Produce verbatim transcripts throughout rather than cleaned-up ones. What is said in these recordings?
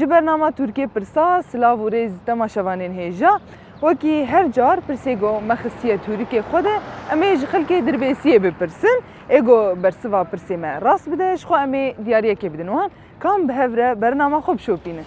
Ji bernama Tirkiyê Pirsa, silav û rêz temaşevanên hêja. Wekî her car pirsê ku me xistiye tûrikê xwe de, em ê ji xelkê Dirbêsiyê bipirsin. Ê ku bersiva pirsê me rast bide, ji xwe em ê diyariyekê bidin wan. Kam bi hev re bernama xwe bişopîne.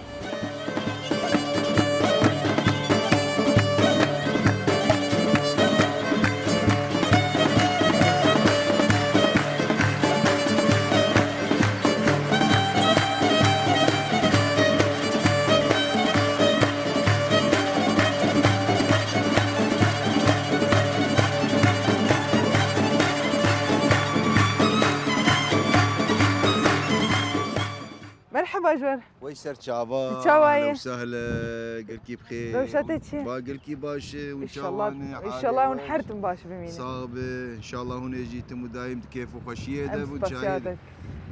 Merheba ji we re. Wey ser çava. Tu çawa yî? Ehlen û sehlen, gelkî bi xêr. Rewşa te çi ye? Ba gelkî baş e, hûn çawa ne, halê we? Înşallah hûn her tim baş bimînin. Sax be, înşallah hûn ê jî tim û daîm di kêf û xweşiyê de bin, çayê de. Em spasiya te dikin.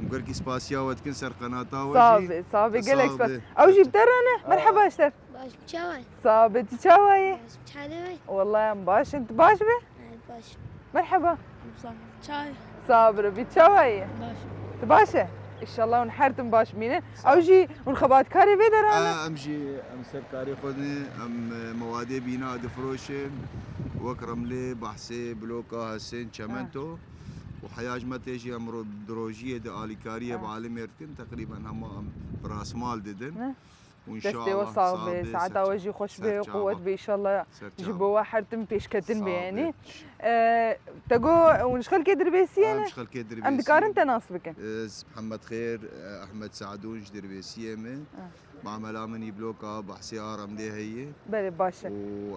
Hûn gelkî spasiya we dikin ser qenata we jî. Sax be, sax be, gelek spas. Ew jî bi te re ne? Merheba ji te re. Baş, tu çawa yî? Sax be, tu çawa yî? Baş, tu çawa yî? Wallahî em baş in, tu baş be? Evet, baş. Merheba. Çay. Sax be, tu çawa yî? Baş. Tu baş e? Înşallah hûn her tim baş bimînin. Ew jî hûn xebatkarê vê dera ne? Em jî, em ser karê xwe ne, em, e, mewadê bîna difiroşin. Wek remlê, behsê, bloka, hesin, çemento. Û heya ji me tê jî em ro-, di rojiyê de alîkariyê bi alimê dikin. Teqrîben hema em bi rasmal didin. Û înşallah. Destê we sax be, saeta we jî xweş be, quwet be, înşallah ji bo we her tim pêşketin be, yanî. Te got hûn ji xelkê Dirbêsiyê ne? Em ji xelkê Dirbêsiyê. Em dikarin te nas bikin? Ez Mihemed Xêr, Ehmed Sadûn ji Dirbêsiyê me. Mamela min î bloka behsê a remlê heye. Belê, baş e. Û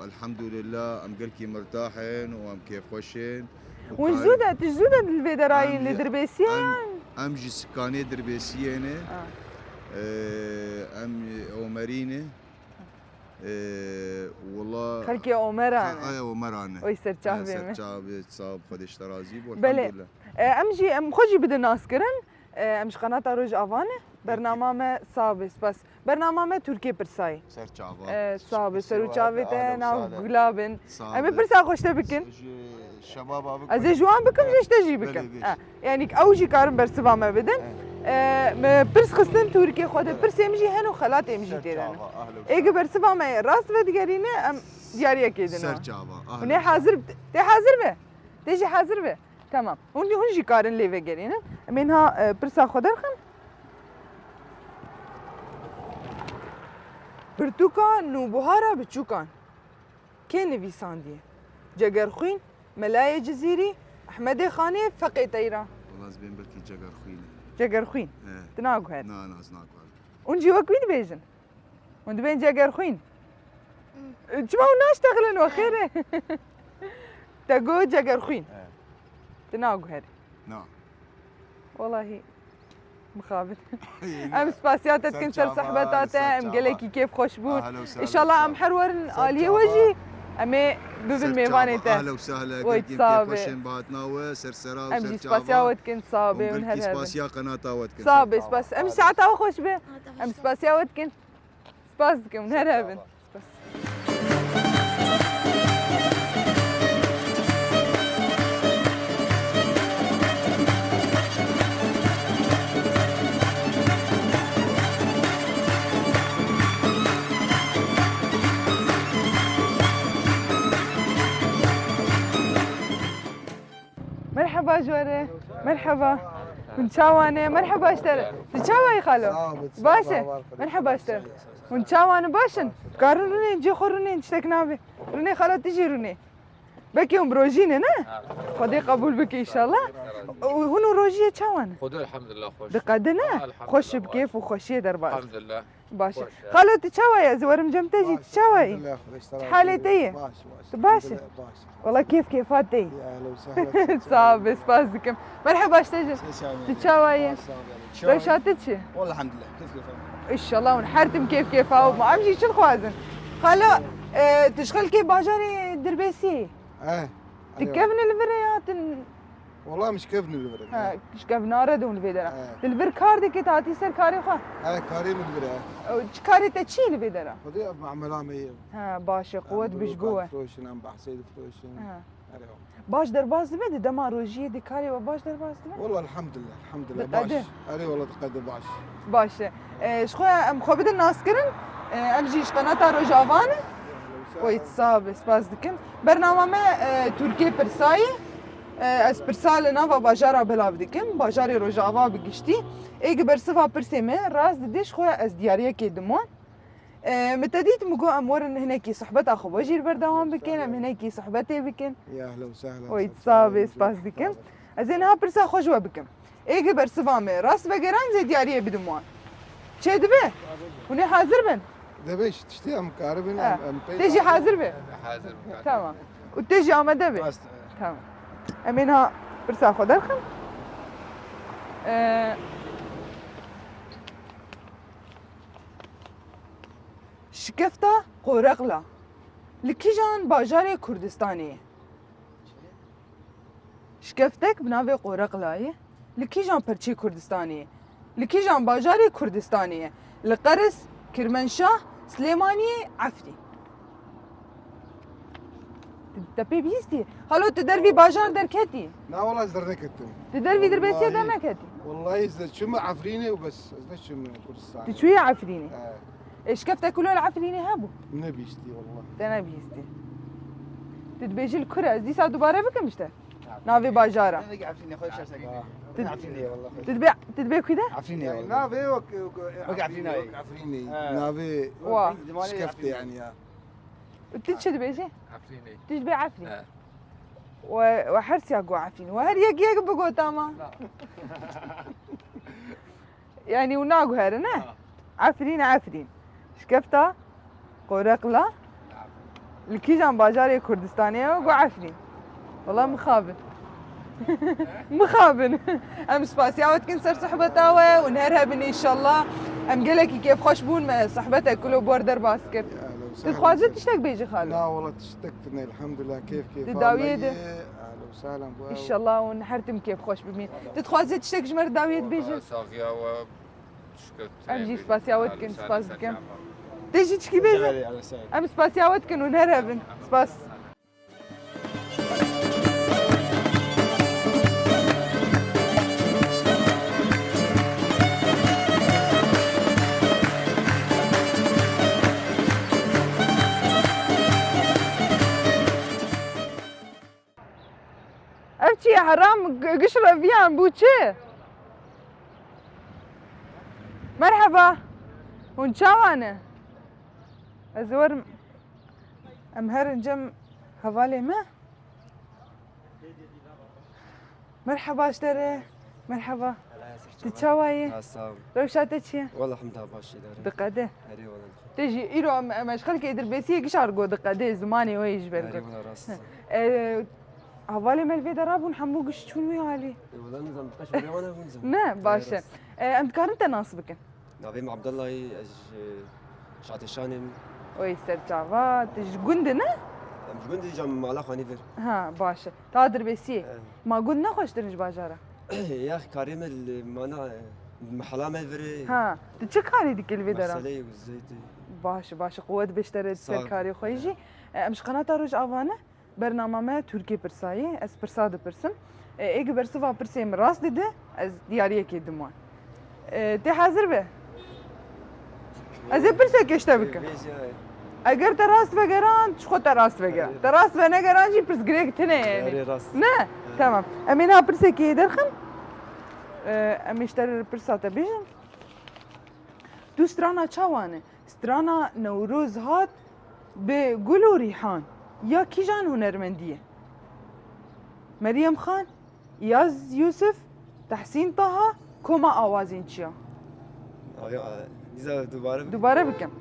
elhamdulillah em gelkî mirtah in û em kêfxweş in. Hûn zû de, tu zû de li vê derayî li Dirbêsiyê yan? Em jî sikanê Dirbêsiyê ne. Ee, em Omerî ne. Ee, wala xelkê Omeran e. Ay, Omeran e. Oy serçavê me. Serçavê, sağ ol, Xwedê ji te razî bo. Belê. Elhamdulillah. Ee, em jî, em xwe jî bidin naskirin. Ee, em ji qenata Rojava ne. Bernama me, sax be, spas. Bernama me Tirkiyê Pirsayî. Ser çava. Ee, sax be, ser û çavê te nav gula bin. Em ê pirsa xwe ji te bikin. Şebaba bikin. Ez ê ji wan bikim, jî ji te jî bikim. Belê, belê. Ha, yanî ew jî karin bersiva me bidin. Ee, me pirs xistin Tirkiyê xwe de. Pirsê min jî hene û xelatê min jî tê de ne. Ê ku bersiva me rast vedigerîne, em diyariyekê din. Ser çava. Hûn ê hazir, tê hazir be? Tê jî hazir be? Tamam. Hûn, hûn jî karin lê vegerînin. Em ê niha, e, pirsa xwe derxin. Pirtûka nûbihara biçûkan kê nivîsandiye? Cegerxwîn, Melayê Cizîrî, Ehmedê Xanê, Feqê Teyran. Wela ez bên belkî Cegerxwîn e. Cegerxwîn? He. Tu naguherî? Na, na, ez naguherim. Hûn jî wek wî dibêjin? Hûn dibên Cegerxwîn? Hmm. Çima hûn naştexilin we xêr e? Te got Cegerxwîn. He. Tu naguherî. Na. Welahî mixabin. Em spasiya te dikin ser sohbeta te, em gelekî kêf xweş bû. Înşallah em her werin aliyê we jî, em ê bibin mêvanê te. Wey sax be. Em jî spasiya we dikin, sax be, hûn her hebin. Spasiya qenata we dikin. Sax be, spas. Em jî saeta we xweş be. Em spasiya we dikin. Spas dikim, her hebin. Spas. Merheba ji we re. Merheba. Hûn çawa ne? Merheba ji te re. Tu çawa yî xalo? Sağ ol, baş e. Merheba ji te re. Hûn çawa ne, baş in? Karin rûnên cê xwe rûnên, tiştek nabe. Rûnê xalo, tu jî rûnê. Belkî hûn bi rojî ne, ne? Xwedê qebûl bike înşallah. Û hûn û rojiyê çawa ne? Xwedê elhamdulillah xweş. Diqedine? Xweş bi kêf û xweşiyê derbas. Elhamdulillah. Baş e. Xalo, tu çawa yî? Ez werim cem te jî, tu çawa yî? Çi halê te ye? Tu baş î? Wela kêf kêfa te ye. Sağ ol, spas dikim. Merheba ji te jî. Tu çawa yî? Rewşa te çi? Elhamdulillah. Kêf kêfa. Înşallah hûn her tim kêf kêfa bibin. Em jî çi dixwazin? Xalo, e, tu ji xelkê bajarê Dirbêsiyê yî? He. Tu kevnî li vir e ya tu Wela em ji kevnî li vir in. Ha, ji kevnare de hûn li vê dera. He. Tu li vir kar dikî, tu hatî ser karê xwe? He, karê min li vir e. Ew, çi karê te çi ye li vê dera? Xwedê ev mamela me ye. Ha, baş e, quwet bi ji bo we. Em blokan difiroşin, em behsê difiroşin. Ha. Erê, wa. Baş derbas dibe, di dema rojiyê di karê we baş derbas dibe? Wala elhamdulillah, elhamdulillah. Diqede? Baş. Erê, wala diqede baş. Baş e. E, ji xwe em xwe bidin naskirin, e, em jî ji qenata Rojava ne. Weyt sabe, spas dikim. Bernama me, e, Tirkiyê pirsa ye. E, ez pirsa li nava bajara belav dikim, bajarê Rojava bi giştî. Êgî bersiva pirsê me rast dide, ji xwe ez diyariyekê diman. E, min te dît, min got em werin hinekî sohbeta xwe jî li berdewam bikin, em hinekî sohbetê bikin. Ya ehlen we sehlen. Oy, sağ ol, spas dikim. Ez ê niha pirsa xwe ji we bikim. Êgî bersiva me rast vegeran zê diyariyê bidim wan. Çê dibe? Hûn ê hazir bin? Debe, tiştê em karibin, em, em pê. Te jî hazir be? Hazir bû. Tamam. Û te jî amade be? Rast. Tamam. Em ê niha pirsa xwe derxin. E, Şikefta Qoreqla li kîjan bajarê Kurdistanê ye? Şikeftek bi navê Qoreqla ye. Li kîjan perçê Kurdistanê ye? Li kîjan bajarê Kurdistanê ye? Li Qeris, Kirmenşah, Silêmaniyê, Efrîn. Te pê bihîstî? Xalo, tu dervî bajar derketî? Na, wala ez derneketîm. Tu dervî Dirbêsiyê derneketî? Wallahî ez de çûme Efrînê û bes. Ez neçûme Kurdistanê. Tu çûyî Efrînê? He. Ê, şikeftek wilo li Efrînê hebû? Nebihîstî wallahî. Te nebihîstî. Tu dibêjî li kur e? Ez dîsa dubare bikim ji te. Navê bajara. Ne, ne, Efrînê, xwe şaşe. Tu, Efrînê, wallahî. Tu dibê, tu dibê ku de? Efrînê, wallahî. Navê wek, wek Efrînê, Efrînê. Wek Efrînê. He. Navê Wa. Şikefte yani ya. Û tu çi dibêjî? Efrînê. Tu ji bê Efrîn. He. We, we her siya got Efrîn. We her yek yek bigota ma. Na. Yani û naguherin, ne? Na. Efrîn, Efrîn. Şikefta, Qoreqla. Na. Li kîjan bajarê Kurdistanê ye got Efrîn. Wala mixabin. Mixabin. Em spasiya we dikin ser sohbeta we û her hebin înşallah. Em gelekî kêfxweş bûn me sohbetek kulo bor derbas kir. Dixwaze tiştek bêjî xalo? Na, wala tiştek tune, elhamdulillah, kêf kêf. Di dawiyê de. Ahlen û sahlen, bu. Înşallah hûn her tim kêfxweş bibîn. Dixwaze tiştek ji me re dawiyê dibêjin? Saxiya we. Em jî spasiya we dikin, spas dikim. Tê jî çikî bêjin? Em spasiya we dikin û her hebin. Spas. Ev çi ye heram, g-, giş reviyan bû çi? Merheba. Hûn çawa ne? Ez werim. Em herin cem hevalê me. Merheba ji te re. Merheba. Tu çawa yî? Ha, sağ ol. Rewşa te çi ye? Wala hemda baş îdare. Diqede. Erê wala. Te jî îro em, em ji xelkê Dirbêsiyê gişar got diqede, zimanê wê yî ji ber got. Erê wala rast. E, hevalê me li vê de rabûn hemû giş çûn wî alî. E, wala nizam, diqeş wala wana bûn zam. Ne, baş e. Rast. E, em dikarin te nas bikin? Navê min Abdullah e, ez ji Şatêşanê me. Oy, serçava, tu ji gund î ne? Em ji gund î, cem mala xanî vir. Ha, baş e. Ta Dirbêsiyê. E. Ma gund ne xweştir in ji bajara? Ya karê me li mana, e, mehela me vir e. Ha, tu çi karî dikî li vê dera? Meseleyê û zeytê. Baş e, baş e. Quwet bê ji te re, ser karê xwe jî. E, em ji qenata Rojava ne? Bernama me Tirkiyê pirsa ye, ez pirsa dipirsim. E, êgî bersiva pirsê min rast dide, ez diyariyekê diman. E, tê hazir be? Ez ê pirsekê ji te bikim. Eger te rast vegeran, ji xwe te rast vegeran. Te rast venegeran jî pirsgirêk tune ye. Erê, rast. Ne? Tamam. Em ê niha pirsekê derxin. E, em ê ji te re pirsa te bêjin. Tu strana çawa ne? Strana Newroz hat bi gul û rîhan ya kîjan hunermendî ye? Meryem Xan, Îyaz Yûsif, Tehsîn Taha, koma awazên çi ya? Ay, ay, dîsa dubare bike. Dubare bikim.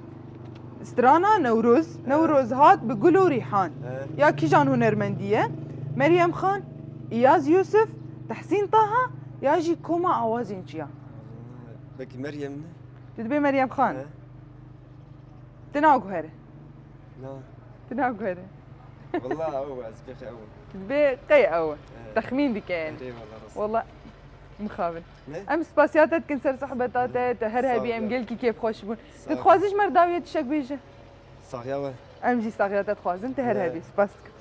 Strana Newroz, He. Newroz hat bi gul û rîhan. He. Ya kîjan hunermendî ye? Meryem Xan, Îyaz Yûsif, Tehsîn Taha ya jî koma awazên çi ya? Belkî Meryem ne? Tu dibê Meryem Xan. He. Tu naguhere. Na. Tu naguhere. Wallah ew, ez pêxê ew. Tu dibê qey ew. He. Texmîn dike yani. Erê, wallah rast. Wallah mixabin. Ne? Em spasiya te dikin ser sohbeta te, tu her hebî, em gelkî kêfxweş bûn. Sağ ol. Tu dixwazî ji me re dawiyê tiştek bêjî? Saxiya we. Em jî saxiya te dixwazin, tu her hebî. Spas dikim.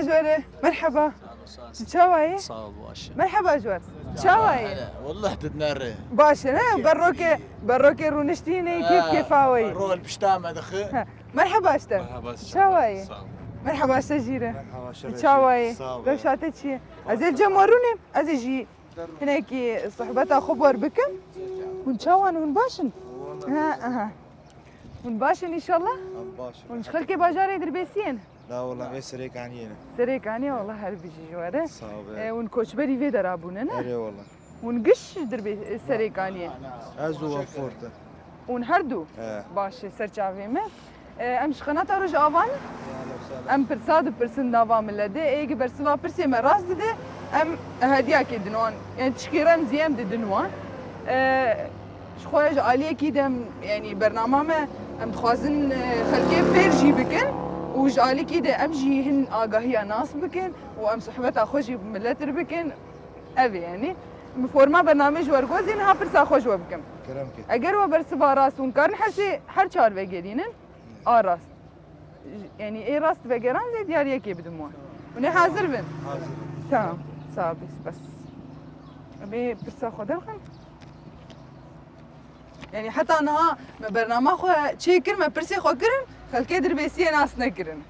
Ji we re, merheba. Sağ ol, sağ ol. Tu çawa yî? Sağ ol, baş. Merheba ji we re. Çawa yî? Hele, wallah tu dinere. Baş e, ne? Berrokê, berrokê rûniştî ne, kêf kêfa we yî. Rol pişta me dixi. He. Merheba ji te. Merheba, çawa yî? Sağ ol. Merheba ji te jî re. Merheba, tu çawa yî? Sağ ol. Rewşa te çi ye? Ez ê li cem we rûnim, ez ê jî hinekî sohbeta xwe bi we re bikim. Hûn çawa ne, hûn baş in? Ha, aha. Hûn baş in înşallah? Em baş in. Hûn ji xelkê bajarê Dirbêsiyê ne? La wala, vê Serêkaniyê ne. Serêkaniyê, wala her bijî ji we re. Sağ ol. E, hûn koçberî vê dera bûne, ne? Erê wala. Hûn giş ji Dirbê-, Serêkaniyê? Ez û Wefort e. Hûn her du? He. Baş e, ser çavê me. E, em ji qenata Rojava ne? Em pirsa dipirsin nava miletê. Ê, gi bersiva pirsê me rast dide, em hediyakê din wan. Yani tişkê remzî em didin wan. E, Ji xwe ji aliyekî de em, yanî bernama me, em dixwazin, e, xelkê fêr jî bikin û ji alîkî de em jî hin agahiya nas bikin û em sohbeta xwe jî bi milet re bikin. Ev e yanî. Bi forma bernameyê ji we re got, ez ê niha pirsa xwe ji we bikim. Kerem ke. Eger we bersiva rast hûn karin hersê her çar vegerînin, a rast. Yanî ê rast vegeran zê diyariyekê bidim wan. Hûn ê hazir bin? Hazir. Tamam. Sağ ol, bes. Em ê pirsa xwe derxin. Yanî heta niha me bernama xwe çêkir, me pirsê xwe kirin, xelkê Dirbêsiyê nas nekirin.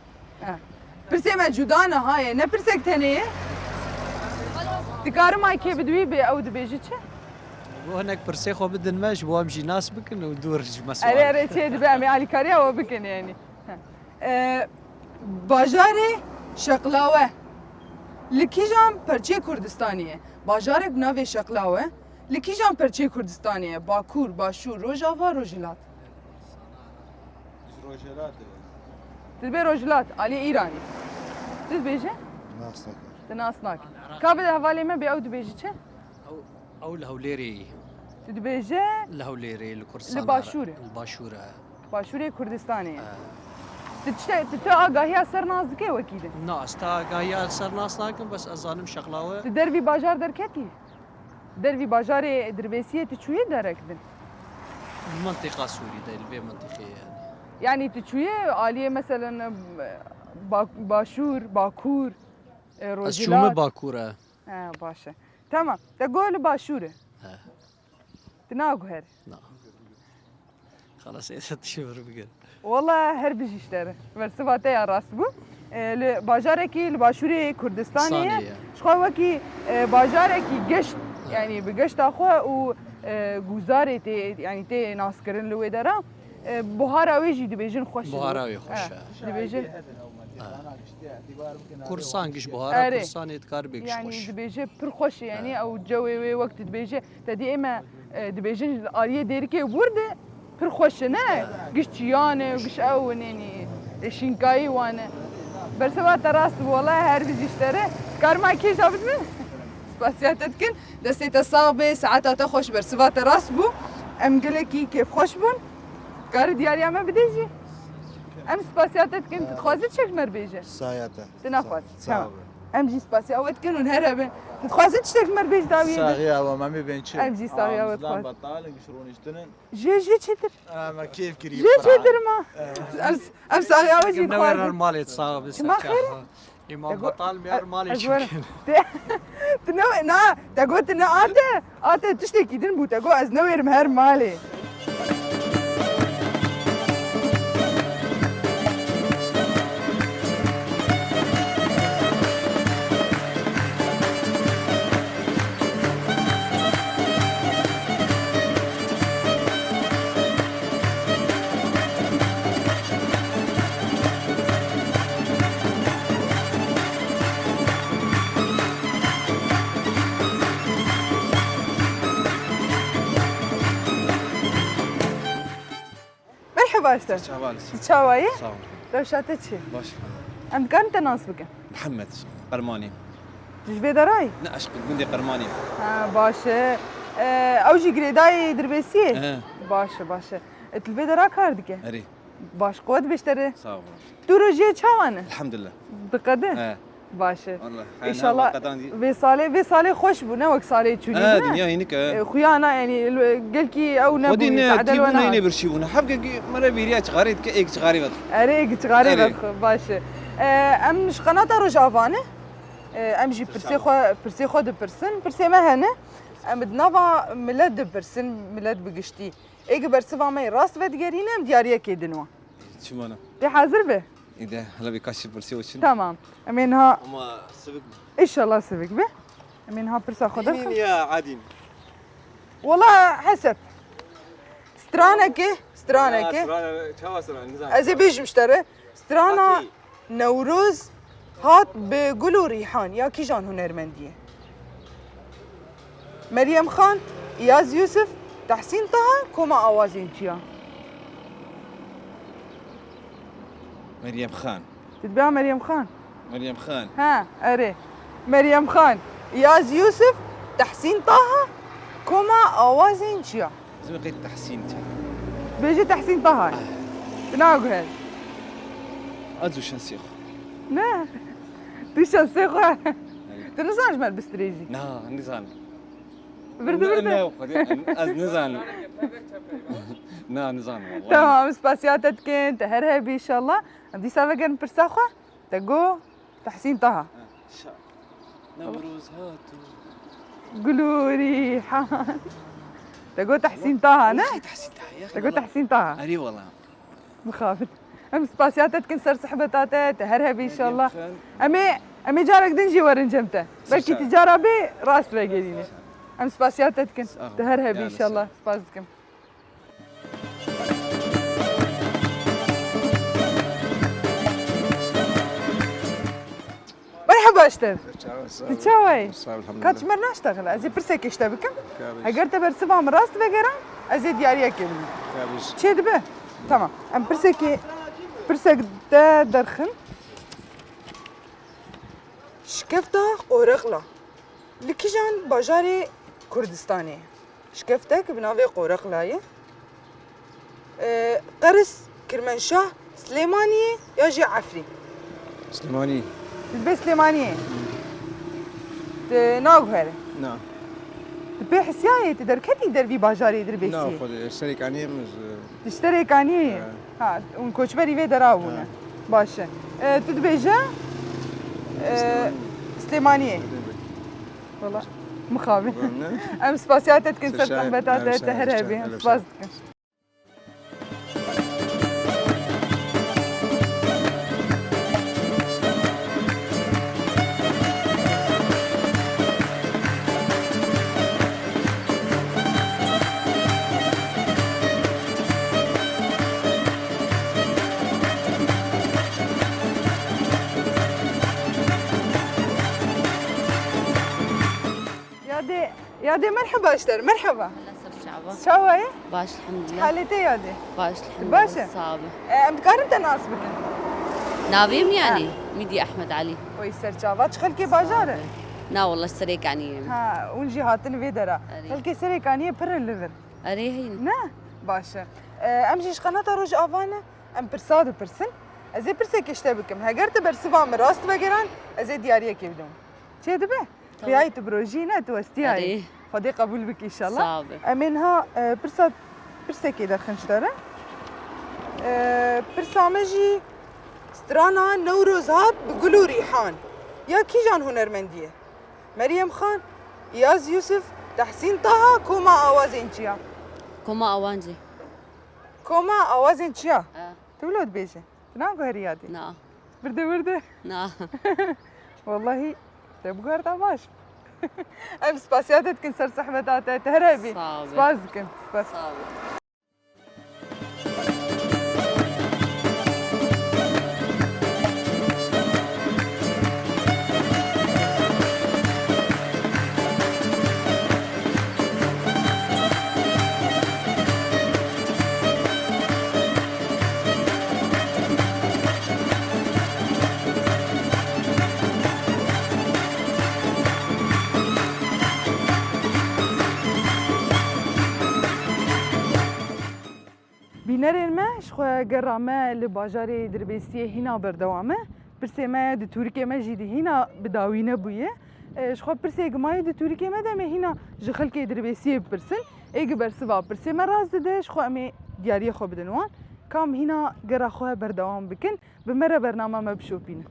Ha. Pirsê me cuda niha ye, ne pirsek tenê ye. Dikarim ay kê bi duî bê, ew dibêje çi? Bo hinek pirsê xwe bidin me, ji bo em jî nas bikin û dûr ji me sual. Erê, erê, çê dibe, em ê alîkariya we bikin yanî. He. E, bajarê Şeqlawe li kîjan perçê Kurdistanê ye? Bajarek bi navê Şeqlawe li kîjan perçê Kurdistanê ye? Bakur, Başûr, Rojava, Rojhilat? Ji Rojhilatê. Tu dibê Rojhilat, alî Îranê. Tu dibêje? Nas nakim. Tu nas nakî. Ka bide hevalê me bê, ew dibêje çi? Ew, ew li Hewlêrê yî. Tu dibêje? Li Hewlêrê, li Kurdistan. Li Başûrê. Li Başûr e. Başûrê Kurdistanê. E. Tu tişte, tu, tu agahiya ser nas dike wekî din? Na, ez te agahiya ser nas nakim, bes ez zanim Şeqlawe. Tu dervî bajar derketî? Dervî bajarê Dirbêsiyê tu çûyî derek din? Mintîqa Sûrî de, li vê mintîqê yani. Yani tu çûyî aliyê meselen, ba-, Başûr, Bakur, e, Rojhilat? Ez çûme Bakur e. He, baş e. Tamam. Te got li Başûr e. He. Tu naguherî? Na. Xelas, ê te tişî vir bigir. Wala her bijî ji te re. Bersiva te ya rast bû. E, li bajarekî li başûrê Kurdistanê ye. Kurdistanê ye. Ji xwe wekî, e, bajarekî geşt, he, yani bi geşta xwe û, e, guzarê tê, yani tê naskirin li wê dera. E, buhara wê jî dibêjin xweş e. Buhara wê xweş e. He, dibêjin. Kursan giş buhara, erê. Kursanê dikar bê giş xweş. Yani dibêje pir xweş e, yani, he, ew cewê wê wek tu dibêje. Te dî ê me, e, dibêjin aliyê Dêrikê wir de pir xweş e, ne? Giş çiyan e, giş ew in, ênî, e, şînkayî wan e. Bersiva te rast bû, walahi her bijî ji te re. Karma kêja bidin? Spasiya te dikin. Destê te sax bê, saeta te xweş, bersiva te rast bû. Em gelekî kêfxweş bûn. Karî diyariya me bidê jî. Em spasiya te dikin, tu dixwazî tiştek ji me re bêje? Saya te. Tu naxwazî. Sa-, tamam. Em jî spasiya we dikin û her hebin. Tu dixwazî tiştek ji me re bêj dawiyê de? Saxiya we, me mê bên çi? Em jî saxiya we dixwazin. Betal in, giş rûniştin in. Jê, jê çêtir. Aa, me kêf kiriye. Jê çêtir ma. Em, em saxiya we jî dixwazin. Malê sax be. Çima xêr? Îmam Betal mêr malê çêkin. Tu ne, na, te got ne ate, ate tiştekî din bû, te got ez newêrim her malê. Merheba işte. Çawa li. Çawa yî? Sağ ol. Rewşa te çi? Baş. Em dikarin te nas bikin? Mihemed, Qermanî. Tu ji vê derayî? Ne, ez ji gundê Qermanî. Ha, baş e. E, ew jî girêdayî Dirbêsiyê? He. Baş e, baş e. E, tu li vê dera kar dike? Erê. Baş, quwet bê ji te re. Sağ ol. Tu rojiyê çawa ne? Elhamdülillah. Diqede? He. Baş e. Vallahi, he, înşallah ne, qedan dî. Vê salê, vê salê xweş bû, ne wek salê çûyî, he, ne? Dinya hînik e. E, xuya na, yani, gelkî ew nebû, Xwedî ne, tadel tî we bûne, nehat. Yine bir şey bûne. Hevkekî mere bîriya çixarê dike, êk çixarê vedixwe. Erê, êk çixarê, erê, vedixwe, baş e. Em ji qenata Rojava ne. Em jî pirsê xwe, pirsê xwe dipirsin. Pirsê me hene. Em di nava milet dipirsin, milet bi giştî. Ê gi bersiva me yê rast vedigerîne, em diyariyekê din wan. Çima ne? Tê hazir be? Îde, hala bir kaşi pirsê û çin. Tamam. Em ê niha Ama sivik mi? Înşallah sivik be. Em ê niha pirsa xwe Dînî derxin. Ya adîn. Wala hesep. Stranekê, stranekê. Ya, strana, çawa strana, nizam. Ez ê bêjim ji te re. Strana Bakî. Newroz hat bi gul û rîhan ya kîjan hunermendiyê? Meryem Xan, Îyaz Yûsif, Tehsîn Taha, koma awazên çiya? Meryem Xan. Tu dibe Meryem Xan? Meryem Xan. Ha, erê. Meryem Xan, Îyaz Yûsif, Tehsîn Taha, koma awazên çiya? Zimê qey Tehsîn te. Bêje Tehsîn Taha. Ah. Tu naguher. Ez û şansê xwe. Ne. Tu şansê xwe. Evet. Tu nizan ji me bistrêjî. Na, nizan. Virdi, virdi. Ne, ne, xwedê, ez nizanim. Na, nizanim, wallahi. Tamam, spasiya te dikin, te her hebî, inşallah. Em dîsa vegerin pirsa xwe, te go Tehsîn Taha. Ha, şa-, Newroz hat û Gul û rîhan. Te go Tehsîn Taha, ne? Wekî Tehsîn Taha, ya Te go xelas. Tehsîn Taha. Erê wala. Mixabin. Em spasiya te dikin ser sohbeta te, te her hebî inşallah. Em ê, em ê carek din jî werin cem te. Belkî Sağ ol. Ti cara bê rast vegerîne. Em spasiya te dikin. Sağ ol. Te her hebî Ya, inşallah. Spas dikim. Merheba ji te. Çawa, sağ ol. Tu çawa yî? Sağ ol, elhamdülillah. Ka ji me re naştexile, ez ê pirsekê ji te bikim. Ka biş. Heger te bersiva min rast vegeran, ez ê diyariyekê bidim. Ka biş. Çê dibe? Tamam. Em pirsekê, pirsek te derxin. Şikefta Qoreqla li kîjan bajarê Kurdistanê? Şikeftek bi navê Qoreqla ye. Ee, Qeris, Kirmenşah, Silêmaniyê ya jî Efrîn? Silêmanî. Li bê Silêmaniyê. Hmm. Tu naguherî? Na. Tu pê hisiyayê, tu derketî dervî bajarê Dirbêsiyê? Na, xwedê, serê kaniyê min ji Ji Serê Kaniyê? He. Ha, hûn koçberî vê dera bûne. He. Baş e. E, tu dibêje, e, Silêmaniyê. Silêmaniyê. Wala, mixabin. Em spasiya te dikin ser sohbeta te, te her hebî. Spas dikin. Yadê, yadê merheba ji te re, merheba. Hela ser çava. Çawa ye? Baş, elhamdülillah. Halê te yadê? Baş, elhamdülillah. Baş e? Sağ ol. E, em dikarin te nas bikin? Navê min yanî? Ha. Mîdî Ehmed Elî. Oy ser çava. Çi xelkê bajar e? Sağ ol. Na, wallah, Serê Kaniyê me. Ha, hûn jî hatin vê dera. Erê. Xelkê Serê Kaniyê pir in li vir. Erê, hîn. Ne? Baş e. E, em jî ji qenata Rojava ne, em pirsa dipirsin. Ez ê pirsekê ji te bikim. Heger tu bersiva min rast vegeran, ez ê diyariyekê bidim. Çê dibe? Tamam. Riyayê tu bi rojî ne, tu westiyayê. Erê. Xwedê qebûl bike înşallah. Sağ be. Em ê niha, e, pirsa, pirsekê derxin ji te re. E, pirsa me jî strana Newroz hat bi gul û rîhan ya kîjan hunermendî ye? Meryem Xan, Îyaz Yûsif, Tehsîn Taha, koma awazên çiya? Koma awancê. Koma awazên çiya? E. Tu wilo dibêje? Tu naguherî yadê? Na. Birde birde? Na. Wallahî te biguherda baş. Em spasiya te dikin ser sohbeta te, te her hebî. Sağ ol. Spas dikin. Spas. Sağ ol. Bînerên me, ji xwe gera me li bajarê Dirbêsiyê hîna berdewam e. Pirsê me di tûrikê me jî di hîna bi dawî nebûye. E, ji xwe pirsê gimayî di tûrikê me de em ê hîna ji xelkê Dirbêsiyê bipirsin. Ê gi bersiva pirsê me rast dide, ji xwe em ê diyariyê xwe bidin wan. Kam hîna gera xwe berdewam bikin, bi me re bernama me bişopînin.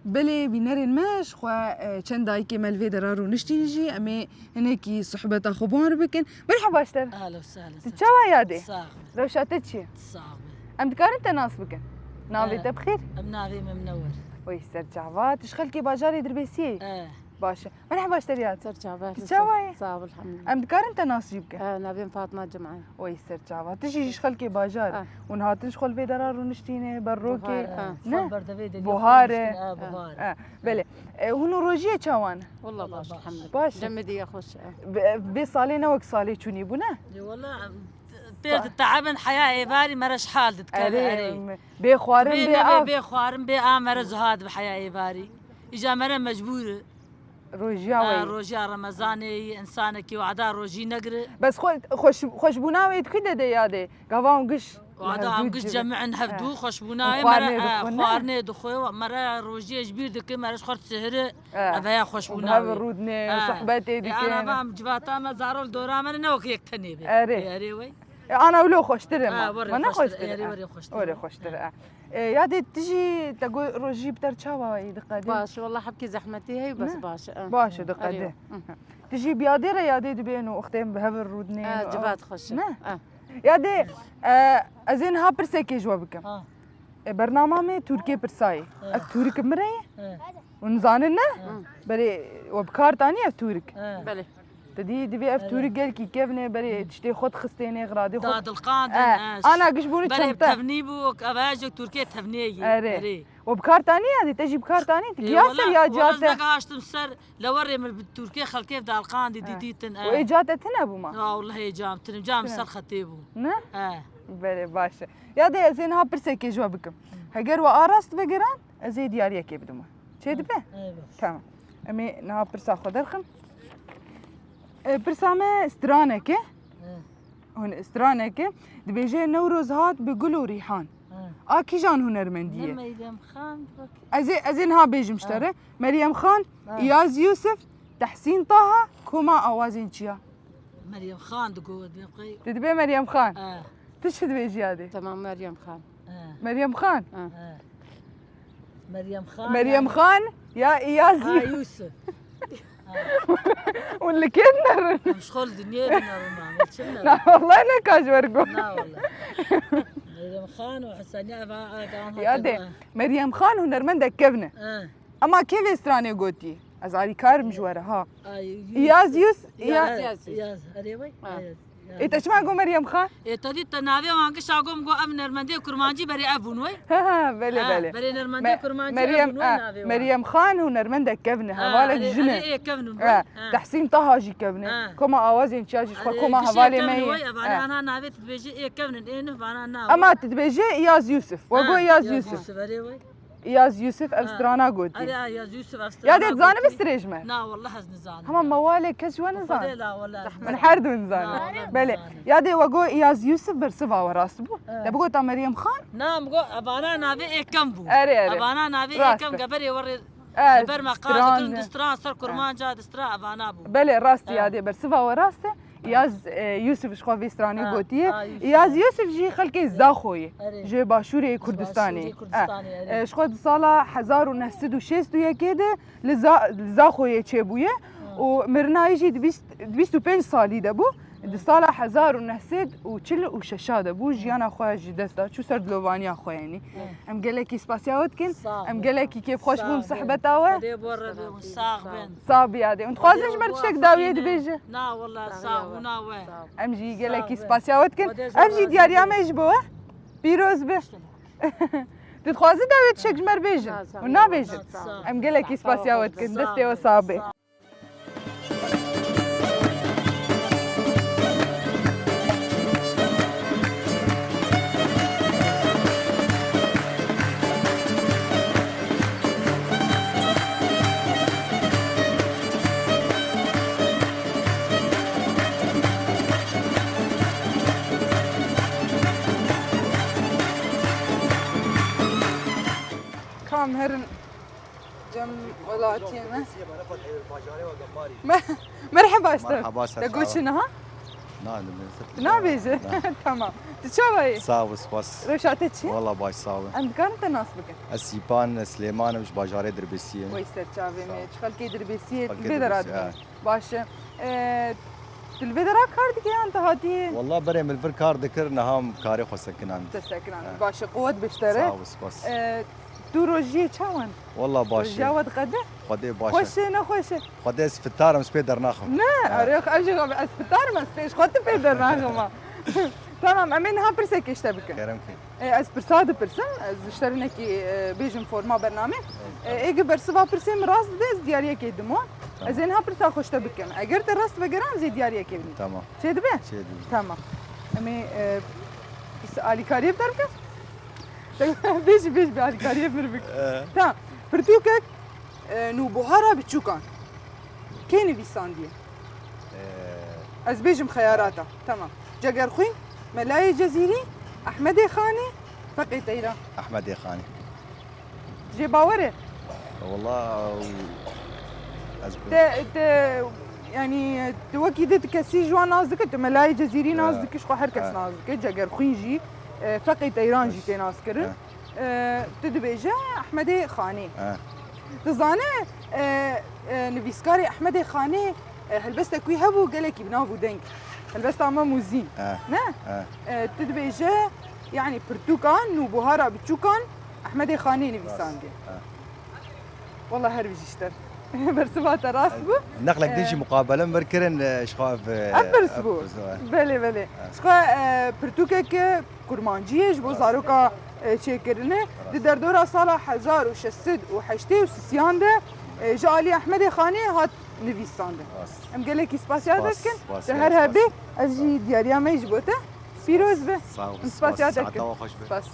Belê, bînerên me, ji xwe, e, çend dayikê me li vê dera rûniştîn jî, em ê hinekî sohbeta xwe bi wan re bikin. Merhaba ji te re. Ahlen we sehlen. Tu çawa yadê? Sax be. Rewşa te çi ye? Sax be. Em dikarin te nas bikin? Navê Eh, te bi xêr? Em navê me Mnewer. Wey, ser çava. Tu ji xelkê bajarê Dirbêsiyê yî? Eh. Baş e. Merhaba ji te re yadê. Ser çava. Tu çawa yî? Sax ol, elhamdülillah. Em dikarin te nas jî bikin? Eh, navê min Fatma Cuma ye. Wey, ser çava. Tu jî ji xelkê bajar. Ah. Hûn hatin ji xwe li vê dera rûniştîne, ber rokê. Buhar, ah. Ne? Xwe ber devê de Buhar e. Rûniştîne, ah, buhar. Ah, belê. E, hûn û rojiyê çawan? Wallah baş, elhamdülillah. Baş. Demê diye xweş e. Bi-, vê salê ne wek salê çûnî bû, ne? Ê, wallah, em, pêr di te'ebin heya êvarî mere ji hal didikeve, Erê, erê. Bê xwarin, bê av. Bê xwarin, bê av mere zuha dibe heya êvarî. Îja mere mecbûr e. Rojiya Ha, weyî. Rojiya Remezanê yî, insanekî wada rojî negire. Bes xwe-, xweş-, xweşbûna wê di ku de de yadê? Gava hûn giş Wada em giş cemi'in hevdû, xweşbûna wê xwarinê mere, ha, dixwin, ne? Xwarinê dixwe, mere rojiyê ji bîr dike, mere ji xwe sihiri, Ha. Ev heya xweşbûna wê. Hev rûdinê, Ha. Sohbetê E, dikin. Ana va em civata me, zarol dora me ne wek yek tenê be. Erê. E, erê wey. E, ana wilo xweştir e ma. Ha, were Ma ne xweştir, xweştir e? Erê were xweştir. Were xweştir e. E, yadê tu jî te got rojî bi te re çawa yî diqedê? Baş, wallah hebkî zehmetî heye, bes Ne? baş e. Baş e, diqedê. Erê. Hı. Tu jî bi yadê re yadê dibên û wextê em bi hev re rûdinên Ha, û ew. Civat xweş e. Ne? Ha. Yadê, e, ez ê niha pirsekê ji we bikim. Ha. E, bernama me Tûrkê pirsayê. Ha. Ev tûrik min re ye? Ha. Hûn zanin ne? Ha. Berê we bi kar tanî ev tûrik? Ha. Belê. Te dî divê ev Erê. tûrik gelkî kevne, berê tiştê xwe dixistêne, xiradê xwe. Da dilqandin, Eh, eh, ana giş bûne Belê çemte. Tevnî bû, ev ji Tûrkê tevnê ye. Erê. Erê. We bi kar tanî yadê, te jî bi kar tanî, tu Ê, giya ser wala, ya wala ez cate. Negahaştim ser, lewerê min bi Tûrkê xelkê dalqandî Eh. dîdîtin, We eh. ê cate tine bû ma? Ya, wallahî cam tinim, cam Tine. ser xetê bû. Ne? Eh. Belê, baş e. Yadê ez ê niha pirsekê ji we bikim. Heger we arast vegeran, ez ê diyariyekê bidim we. Çê dibe? Eyvallah. Tamam. Em ê niha pirsa xwe derxin. E, pirsa me stranek e. He. Hûn stranek e. Dibêje Newroz hat bi gul û rîhan. He. A kîjan hunermendî ye? Ne Meryem Xan, bak. Ez ê, ez ê niha bêjim ji te Ha. re. Meryem Xan, Ha. Îyaz Yûsif, Tehsîn Taha, koma awazên çiya? Meryem Xan digot, ne qey? Tu dibê Meryem Xan? He. Tu çi dibêjî yadê? Tamam, Meryem Xan. He. Meryem Xan? He. He. Meryem Xan Meryem yani. Xan ya Îyaz Ha, Yû- Yûsif. Hûn li kê dinerin? Em ji xwe li dinyê dinerin, ma, em çi dinerin? Na, wallahi ne ka ji wer got. Na, wallahi. Meryem Xan û Heseniye eva, eva, Ya de, Meryem Xan hunermendek kevn e. He. Ema kê vê stranê gotî? Ez alîkar im ji we re, ha. Ay, Yûs-, Îyaz Yûs-, Îyaz, Îyaz. Îyaz, Îyaz. Erê wey? Ha. Îyaz, Îyaz. Ê, te çima got Meryem Xan? Ê, te dît te navê wan giş a got, min got ev nermendê kurmancî berê ev bûn wey? Ha, ha, belê, Ha, belê. berê nermendê Me-, kurmancî ev Meryem, bûn wey ha, navê wan. Meryem Xan hunermendek kevn e, Ha, hevalek erê, jin e. erê ê kevn in Ha, wey. Ha. Tehsîn Taha jî kevn e. Ha. Koma awazên çiya jî ji xwe Erê, koma giş ê hevalê kevn me in yê. wey, ev Ha. ana navê tu dibêjî ê kevn in, ê nuh vana na Ama wey. tu dibêjê Îyaz Yûsif. We Ha, got Îyaz Îyaz Yûsif. Yûsif, erê wey. Îyaz Yûsif ev Ha. strana gotiye. Erê, ha, Îyaz Yûsif ev strana gotiye. Ya dê dizanim strêj me? Na, wallah ez nizanim. Hema me walê kes ji we nizan. Xwedê la, wallah ez Min nizanim. her du nizanim. Na, wallah Belê. nizanim. Ya dê we got Îyaz Yûsif bersiva we rast bû. Evet. Te bigota Meryem Xan? Na, min got, evana navê ê kem bû. Erê, erê. Evana navê ê Rast kem e. geberê we rê Evet, Li ber me qal stran dikirin de. di stran ser kurmanca, di stran evana bû. Belê, rast e, Ha. ya dê bersiva we rast e. Îyaz, e, Yûsif ji xwe vê stranê Ha, gotiye. ha, Yûsif. Îyaz Yûsif jî xelkê Zaxoyê, Erê. ji başûrê Kurdistanê. Başûrê Kurdistanê, Ha. erê. E, ji xwe di sala hezar û neh sed û şêst û yekê de li Za-, li Zaxoyê çêbûye Ha. û mirina wî jî di bîst, di bîst û pênc salî de bû. Di sala hezar û neh sed û çil û şeş de bû, jiyana xwe ji dest da, çû ser dilovaniya xwe, yanî. Em gelekî spasiya we dikin. Sağ ol. Em gelekî kêfxweş bûn Sağ ol. sehbeta we. Xwedê bo re be, hûn sax bin. Sax bî yadê. Hûn dixwazin ji me tiştek dawiyê dibêje? Na, wela, sax bûna we. Em jî gelekî spasiya we dikin. Ev jî diyariya me ji bo we. Pîroz be. Tu dixwazî dawiyê tiştek ji me re bêjin? Hûn nabêjin? Em gelekî spasiya we dikin. Destê we sax be. Latiyê me. Me-, merheba işte. Merheba, ser Te çava. Goçî niha? Na, ne, ne, Nabêje. Na. Tamam. Tu çawa yî? Sağ ol, spas. Rewşa te çi? Valla baş, sağ ol. Em dikarin te nas bikin? Ez Sîpan, Silêman im, ji bajarê Dirbêsiyê. Wey ser çavê Sağ me. ol. Ji xelkê Dirbêsiyê, Xelkê tu li vê dera Dirbêsiyê, dibî. he. Baş e. Ee, tu li vê dera kar dikî yan tu hatî? Valla berê min li vir kar dikir, niha em karê xwe sekinan. Te sekinan. He. Baş e, quwet bi ji te re. Sağ ol, spas. Ee, tu rojiyê çawan? Valla baş e. Rojiya we diqede? Xwedê baş e. Xweş e, nexweş e? Xwedê ez fitar im, ez pê dernaxim. Ne, He. are, ez jî ez fitar im, ez pê ji xwe tu pê dernaxim. Tamam, em ê niha pirsekê ji te bikin. Kerem kê. E, ez pirsa dipirsim, ez ji te re hinekî, e, bêjim forma bernamê. E, êgê bersiva pirsê min rast dide, ez diyariyekê didim wan. Tamam. Ez ê niha pirsa xwe ji te bikim. Eger te rast vegeran, ez ê diyariyekê bidim. Tamam. Çê dibe? Çê dibe. Tamam. Em ê, e, pis alîkariyê bi te re bikin? Bêjî, bêjî, bi alîkariyê min re bikin. E. Tamam. Pirtûkek, e, Nûbuhara Biçûkan kê nivîsandiye? Ee, Ez bêjim xeyarata. Tamam. Cegerxwîn, Melayê Cezîrî, Ehmedê Xanî, Feqê Teyran. Ehmedê Xanî. Jê bawer e? Wala, ez Te, te, yanî, tu wekî di kesî ji wan nas dike, tu Melayê Cezîrî nas He. dike, ji xwe her kes He. nas dike, Cegerxwîn jî, e, Feqê Teyran jî He. tê nas kirin. He. E, tu dibêje Ehmedê Xanî. He. Dizane, e, e, nivîskarê Ehmedê Xanê, e, helbestek wî hebû, gelekî bi nav û deng. Helbesta Mem û Zîn. E, Ne? e. E, tu dibêje, yanî pirtûkan, nûbuhara biçûkan Ehmedê Xanê nivîsandiye. Rast, e. Wala her bijî ji te. Bersiva te rast bû. Neqlek din E, jî muqabele min vir kirin, e, ji xwe ev, e, Ev pirs ev bû. pirs, e. Belê, belê. E. Ji xwe, e, pirtûkeke kurmancî ye, ji bo Rast. zaroka, e, çêkirine. Rast. Di derdora sala hezar û şeş sed û heştê û sisiyan de, e, ji alî Ehmedê Xanê hat nivîsandin. Rast. Em gelekî spasiya te Spas, dikin. spas, Tu her spas. hebê, ez jî diyariya me ji bo te. Pîroz be. Sağ ol, Em spasiya spas. te dikin. Saeta we xweş be. Spas.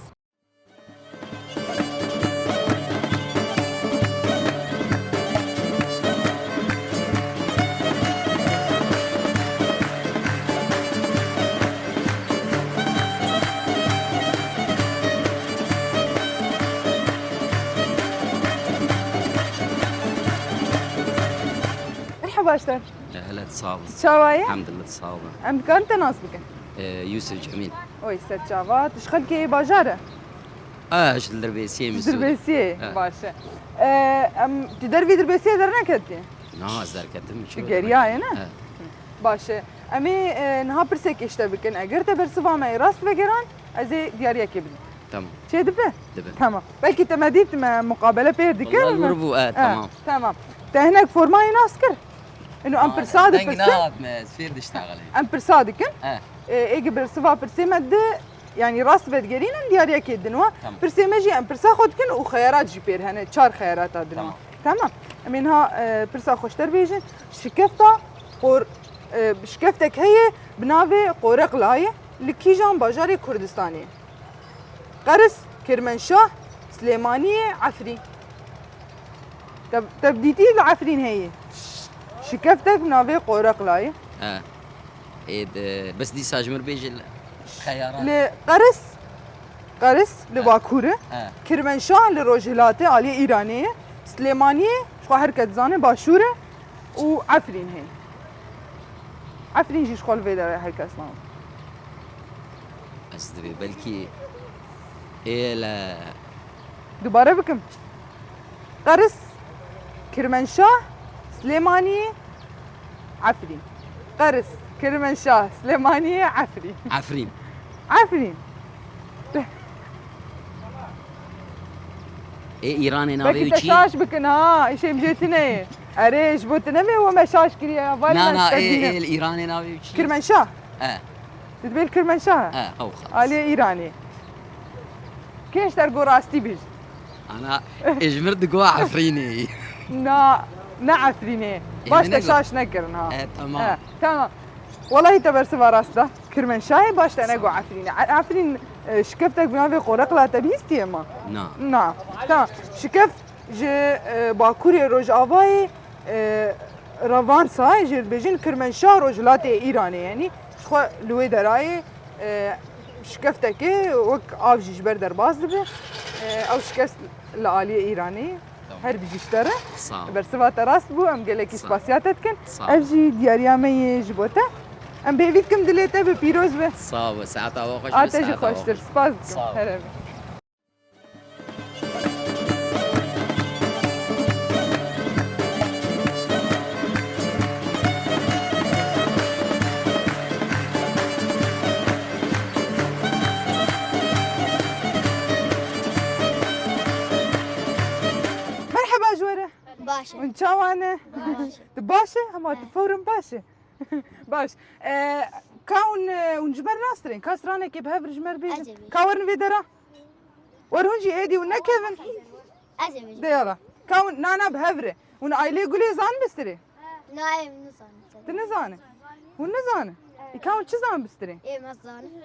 Merhaba, işte. Ehelet, sağ olun. Çawa ye? Elhamdülillah, sağ olun. Em dikarin te nas bikin? Ee, Yusuf Cemil. Oy, ser çava. Tu ji xelkê bajar e? Ha, ji Dirbêsiyê Ji Misûrê. Dirbêsiyê, Ha. baş e. Ee, em, tu dervî Dirbêsiyê derneketî? Na, ez derketim. Tu çi geriyaye, ne? Ha. Baş e. Em ê, e, niha pirsekê ji te bikin. Eger te bersiva me yê rast vegeran, ez ê diyariyekê bidim. Tamam. Çê dibe? Dibe. Tamam. Belkî te me dît, me muqabele pêr dikir. Wala lûr bû, e, Ha, tamam. tamam. Te hinek formayê nas kir? Ino em Aa, pirsa deng dipirsin. Nehat me, ez fêr diştexilî. Em pirsa dikin. He. E, êgê bersiva pirsê me di, yanî rast vedigerînin diyariyekê din wa. Tamam. Pirsê me jî em pirsa xwe dikin û xeyarat jî pêr hene, çar xeyarata din wa. Tamam. Tamam. Em ê niha, e, pirsa xwe ji te re bêjin. Şikefta qor-, e, şikeftek heye bi navê Qoreqlayê, li kîjan bajarê Kurdistanê? Qeris, Kirmenşah, Silêmaniyê, Efrîn. Te, te bi dîtî li Efrîn heye. Şikeftek bi navê Qoreqlayê. He. Ê, de, bes dîsa ji min bêje li xeyara. Li Qeris, Qeris li He. Bakur e. He. Kirmenşah li Rojhilatê, aliyê Îranê ye. Silêmaniyê, ji xwe her kes dizane, Başûr e. Û Efrîn heye. Efrîn jî ji xwe li vê derê her kes nabin. Ez divê belkî ê le Dubare bikim. Qeris, Kirmenşah, Silêmaniyê, Efrîn. Qeris, Kirmenşah, Silêmaniyê, Efrîn. Efrîn. Efrîn. Ê Îranê navê Belkî wî te çi? şaş bikin ha, îşê em jê tune ye. Erê, ji bo tune me we me şaş kiriye ya, var Na, me na, ê, stedîne. ê, li Îranê navê wî çi? Kirmenşah. E. Tu dibê li Kirmenşah? E, ew xalas. Aliyê Îranê. Kê ji te re got rastî bêj? Ana, ê ji mir digo Efrînê. Na, ne Efrînê. Ê, Baş min te nego. şaş nekirin ha. E, tamam. E, tamam. Welahi te bersiva rast da. Kirmenşahê baş te nego Efrînê. E, Efrîn, e, şikeftek bi navê Qoreqla te bihîstiye ma? Na. Na. Tamam. Şikef ji, e, Bakurê Rojavayê, e, Ravansa, jê dibêjin Kirmenşah Rojhilatê Îranê, yanî ji xwe li wê derayê, e, şikefteke wek av jî ji ber derbas dibe. E, ew şikest li aliyê Îranê. Her bijî ji te re. Sağ ol. Bersiva te rast bû, em gelekî spasiya te dikin. Sağ ol. Ev jî diyariya me yê ji bo te. Em bi hêvî dikim dilê te bi pîroz be. Sağ ol. Saeta we xweş be. A te jî xweştir. Spas dikim. Sağ ol. Here be. Merheba ji we re. Baş e. Hûn çawa ne? Baş. Tu baş e? Hema tu fewrin baş e. Baş. E, ka hûn, e, hûn ji me re nastirên? Ka stranekê bi hev re ji me re bêjin? Ez ê bêjim. Ka werin vê dera. Wer hûn jî êdî hûn nekevin. Ez ê bêjim. De yala. Ka hûn, na, na, bi hev re. Hûn ailê Gulê zan bistirê? Na, em nizanin. Tu nizanin? Hûn nizanin? Î ka hûn çi zan bistirê? Ê, me zanin.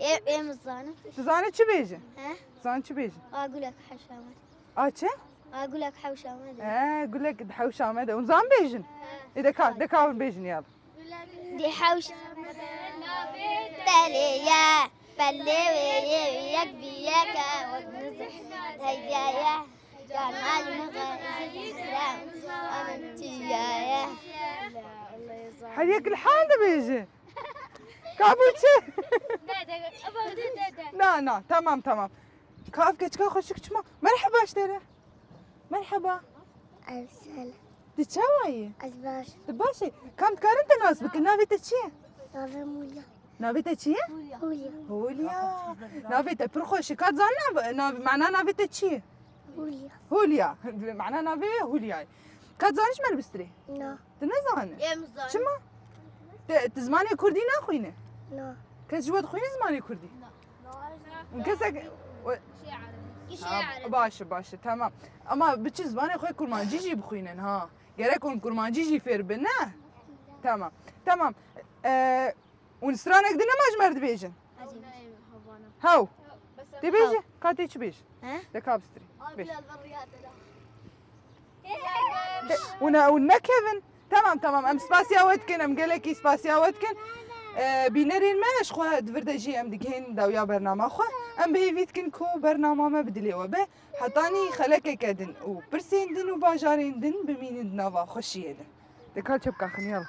Ê, ê, me zanin. Tu zanî çi bêjin? He? Zan çi bêjin? A, Gulek hewşa me de. A çi? A, Gulek hewşa me de. He, Gulek di hewşa me de. Hûn zan bêjin? He. Ê, de ka, de ka hûn bêjin yala. Di hewşa me de navê telê ye. Pelê wê yê yek bi yek e, wek nizî heyya ye. Cana li min re ji zîhra min çiyaye. Her yek li hal dibêje. Ka bû çi? De, de, de, de, de. Na, na, tamam, tamam. Ka ev keçika xweşik çima? Merheba ji te re. Merheba. Ev sel. Tu çawa yî? Ez baş. Tu baş î? Kam dikarin te nas bikin? Navê te çi ye? Navê Mulya. Navê te çi ye? Hulya. Hulya. Navê te pir xweş e. Ka dizanî nav-, nav-, mana navê te çi ye? Hulya. Hulya. Mana navê wê Hulya ye. Ka dizanî ji me re bistirê? Na. Tu nezanî? Em zanin. Çima? Te, tu zimanê kurdî naxwîne? Na. Kes ji we dixwîne zimanê kurdî? Na. Kesek, we- Kişi Ha, Arap. Baş e, baş e, tamam. Ama bi çi zimanê xwe kurmancî jî bixwînin, ha. Gerek hûn kurmancî jî fêr bin, ne? Tamam, tamam. Ee, hûn stranek din nema ji me re dibêjin? Hew. Dibêje, ka tê çi bêjin? He? De ka bistirî. Bêj. Hûn, hûn nekevin. Tamam, tamam. Em spasiya we dikin, em gelekî spasiya we dikin. Ee, bînerên me, ji xwe di vir de jî em digihên dawiya bernama xwe. Em bi hêvî dikin ku bernama me bi dilê we be. Hetanî xelekeke din û pirsên din û bajarên din bimînin di nava xweşiyê de. De ka çepka xiniyal.